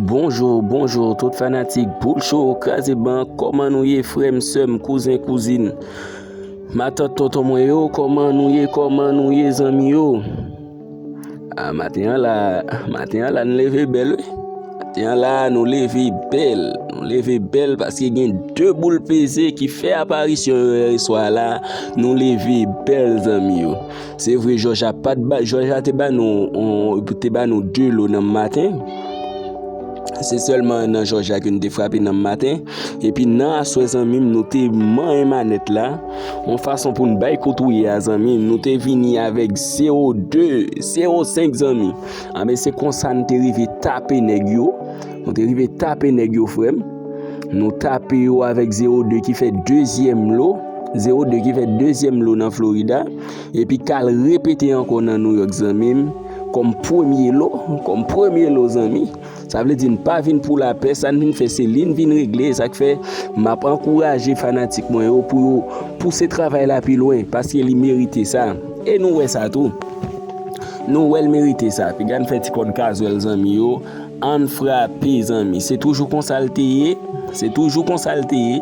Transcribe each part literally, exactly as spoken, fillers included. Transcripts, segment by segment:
Bonjou, bonjou, tout fanatik Boul Show, Kraze Bank, kòman nou ye, frè m, sè m, kouzen, kouzin, matant, tonton mwen yo, kòman nou ye, kòman nou ye, zanmi yo? A, maten an la, maten an la, n leve bèl, wi. Maten an la, nou leve bèl, nou leve bèl, paske gen de boul peze ki fè aparisyon yo yè swa la, nou leve bèl, zanmi yo. Se vre, Jòj a pa t ba, Jòj a te ba nou, on, te ba nou de lo nan maten. Se sèlman nan Jòj a ke n te frape nan maten. Epi nan aswè, zanmi m, nou te manyen manèt la, yon fason pou n bay kout wouye a, zanmi m. Nou te vini avèk zewo de, zewo senk, zanmi. Anben, se konsa n te rive tape nèg yo. Nou te rive tape nèg yo, frè m. Nou tape yo avèk zewo de ki fè dezyèm lo. Zewo de ki fè dezyèm lo nan Florida. Epi k al repete ankò nan New York, zanmi m, kòm premye lo, kòm premye lo, zanmi. Sa vle di n pa vin pou lapè, sa n vin fè se li n vin regle. Sa k fè m ap ankouraje fanatik mwen yo pou yo pouse travay la pi lwen, paske li merite sa. E nou wè sa tou. Nou wè l merite sa. Piga n fè ti kòd kazwèl, zanmi yo. Ann frape, zanmi. Se toujou konsa l te ye. Se toujou konsa l te ye.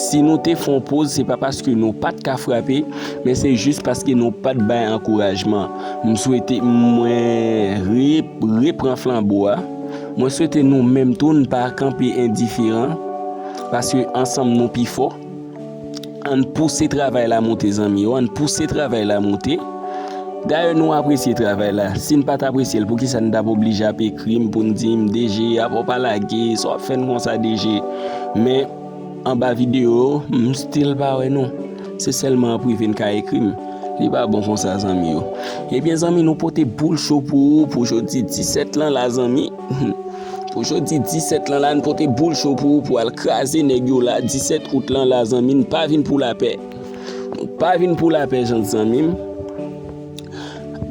Si nou te fè yon poz, se pa paske nou pa t ka frape, men se jis paske nou pa t bay ankourajman. M swete mwen re-, repran flanbo a. Mwen swete nou menm tou, n pa kanpe endiferan, paske ansanm nou pi fò. Ann pouse travay la monte, zanmi yo. Ann pouse travay la monte. Dayè, nou apresye travay la. Si n pa t apresye l, poukisa n t ap oblije ap ekri m pou n di m, "D J, apa w pa lage, sa w ap fè n konsa, D J?" Men, anba videyo yo, m still pa wè nou. Se sèlman an prive n ka ekri m. Li pa bon konsa, zanmi yo. Ebyen, zanmi, nou pote boul cho pou ou pou jodi disèt lan la, zanmi. Pou jodi disèt lan la, n pote boul cho pou ou pou al kraze nèg yo la. Disèt out lan la, zanmi, n pa vin pou lapè. Nou pa vin pou lapè, jan zanmi m.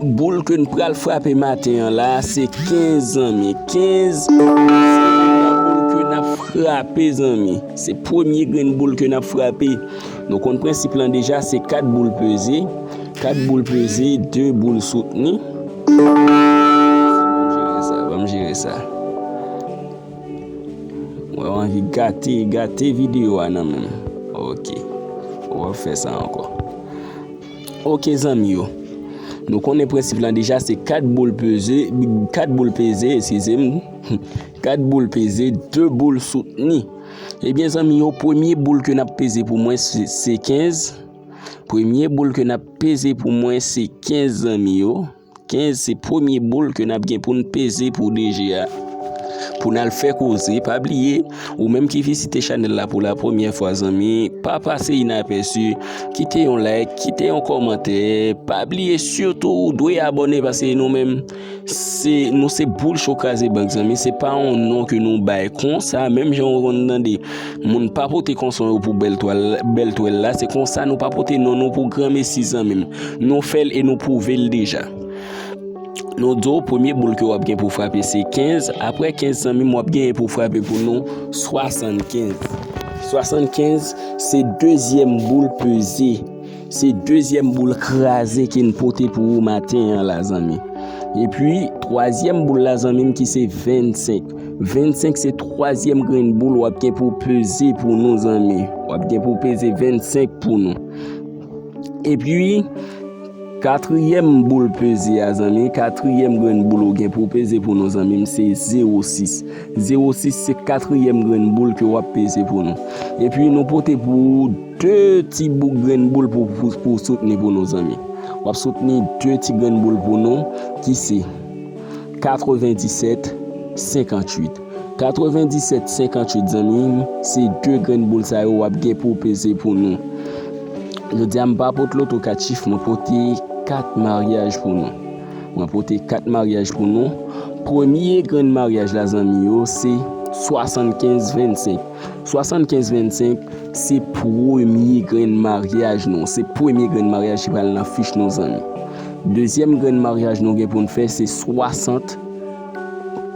Boul ke n pral frape maten an la, se kenz, zanmi. Kenz, se boul ke n ap frape, zanmi. Se premye grenn boul ke n ap frape. Nou konn prensip lan deja, se kat boul peze. Kat boul peze, de boul soutni. Ban m jere sa, ban m jere sa. Mwen anvi gate, gate videyo a nan men m. Ok. Ou ap fè sa ankò. Ok, zanmi yo. Nou konnen prensip lan deja, se kat boul peze, kat boul peze, eskize m. Kat boul peze, de boul soutni. Ebyen, zanmi yo, premye boul ke n ap peze pou mwen, se, se kenz. Premye boul ke n ap peze pou mwen, se kenz, zanmi yo. Kenz, se premye boul ke n ap gen pou n peze pou D J a. Pou n al fè koze, pa bliye, ou menm ki vizite chanèl la pou la premyè fwa, zanmi, pa pase inapèsi, kite yon like, kite yon kòmantè, pa bliye sitou ou dwe abòne, paske nou menm, se, nou se boul cho kraze bank, zanmi, se pa yon non ke nou bay konsa, menm jan ou konn tande moun pa pote konsa yo pou bèl twèl, bèl twèl la, se konsa nou pa pote non nou pou granmesi, zanmi m. Nou fè l e nou pwouve l deja. Nou di w, premye boul ke w ap gen pou frape se kenz. Apre kenz, zanmi m, w ap genyen pou frape pou nou swasannkenz. Swasannkenz, se dezyèm boul peze. Se dezyèm boul kraze ke n pote pou ou maten an la, zanmi. Epi, twazyèm boul la, zanmi m, ki se vennsenk. Vennsenk se twazyèm grenn boul w ap gen pou peze pou nou, zanmi. W ap gen pou peze vennsenk pou nou. Epi, katriyèm boul peze a, zanmi, katriyèm grenn boul ou gen pou peze pou nou, zanmi m, se zewo sis. Zewo sis se katriyèm grenn boul ke w ap peze pou nou. Epi, nou pote pou ou de ti bouk grenn boul pou, pou, pou soutni pou nou, zanmi. W ap soutni de ti grenn boul pou nou, ki se katrevendisèt senkantuit. Katrevendisèt senkantuit, zanmi m, se de grenn boul sa yo w ap gen pou peze pou nou. Jodi a, m pa pote loto kat chif, mwen pote kat maryaj pou nou. Mwen pote kat maryaj pou nou. Premye grenn maryaj la, zanmi yo, se swasannkenz vennsenk. Swasannkenz vennsenk, se premye grenn maryaj nou. Se premye grenn maryaj ki pral nan fich nou, zanmi. Dezyèm grenn maryaj nou gen pou n fè, se swasant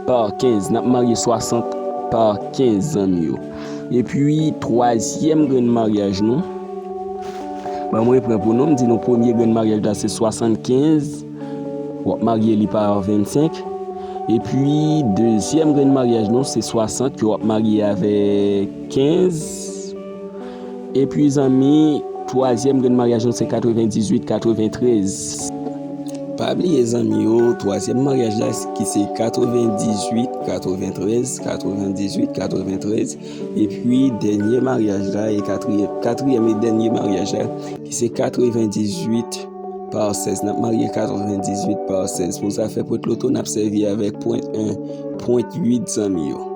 pa kenz. N ap marye swasant pa kenz, zanmi yo. Epi, twazyèm grenn maryaj nou, ban mwen pran pou nou, m di nou premye grenn maryaj la se swasannkenz, w ap marye li pa vennsenk. Epi, dezyèm grenn maryaj nou, se swasant, ke w ap marye avèk kenz. Epi, zanmi, twazyèm grenn maryaj nou, se katrevendizuit, katreventrez. Pa bliye, zanmi yo, twazyèm maryaj la, ki se katrevendizuit, katreventrez, katrevendizuit, katreventrez. Epi, dènye maryaj la, e katriyèm, katriyèm e dènye maryaj la, ki se katrevendizuit pa sèz. N ap marye katrevendizuit pa sèz. Pou zafè pwent loto, n ap sèvi avèk pwent en, pwent uit, zanmi yo.